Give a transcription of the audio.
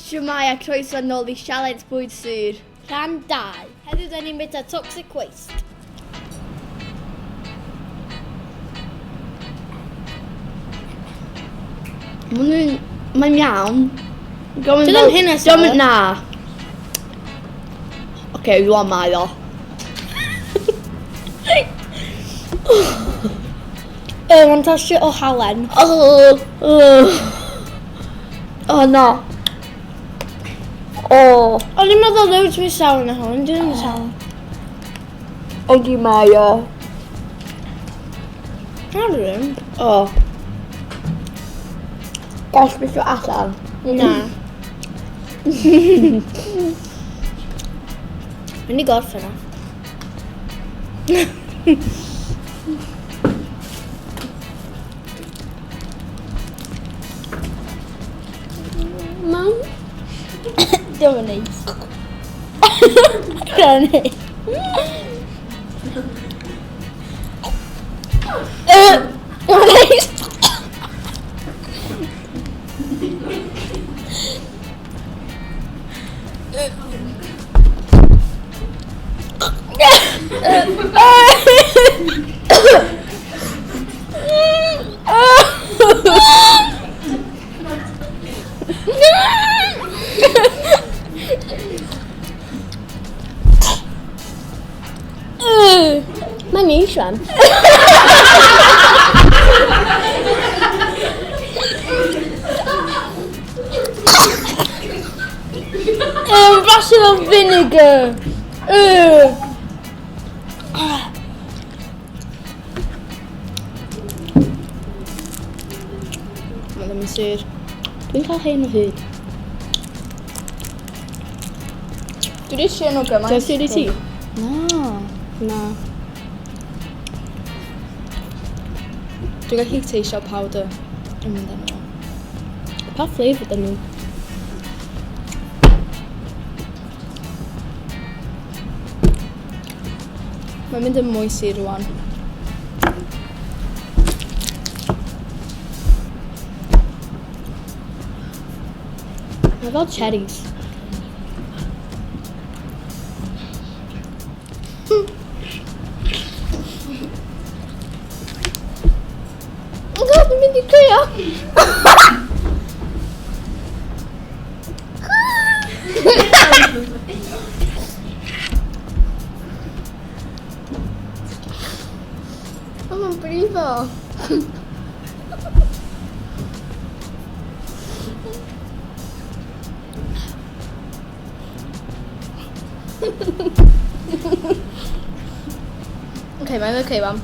Shwmae a croeso nôl i Sialens Bwyd Sur. Rhan 2. Heddiw da ni'n bwyta toxic waste. Maen nhw'n... Mae'n iawn. Dwi ddim hynna sour. Na. Oce, rwan mae o. Mae'n tasio o halen. Oh, oh. Oh, na. Oh. O'n i'n meddwl loads mwy sour na hwn, dwi ddim yn sour. Ydy mae o. Na ddim. O. Gall beth allan. Na. Mynd i gorffen o. Mam? Diolch yn neis. Diolch yn neis. Diolch yn neis. Mae'n neis rhan. Blasu fel vinegar. Mae ddim yn sur. Dwi'n cael hyn o hyd. Dwi wedi trio nhw gymaint. Dwi'n sur i ti? Na. Na. Dwi'n gallu teisio powder yn mynd arno fo. Pa flavour dyn nhw? Mae'n mynd yn mwy sur rwan. Mae fel cherries. Oh god, dwi'n mynd i crio. Oh, mae'n brifo. Okay, mae'n okay, wan.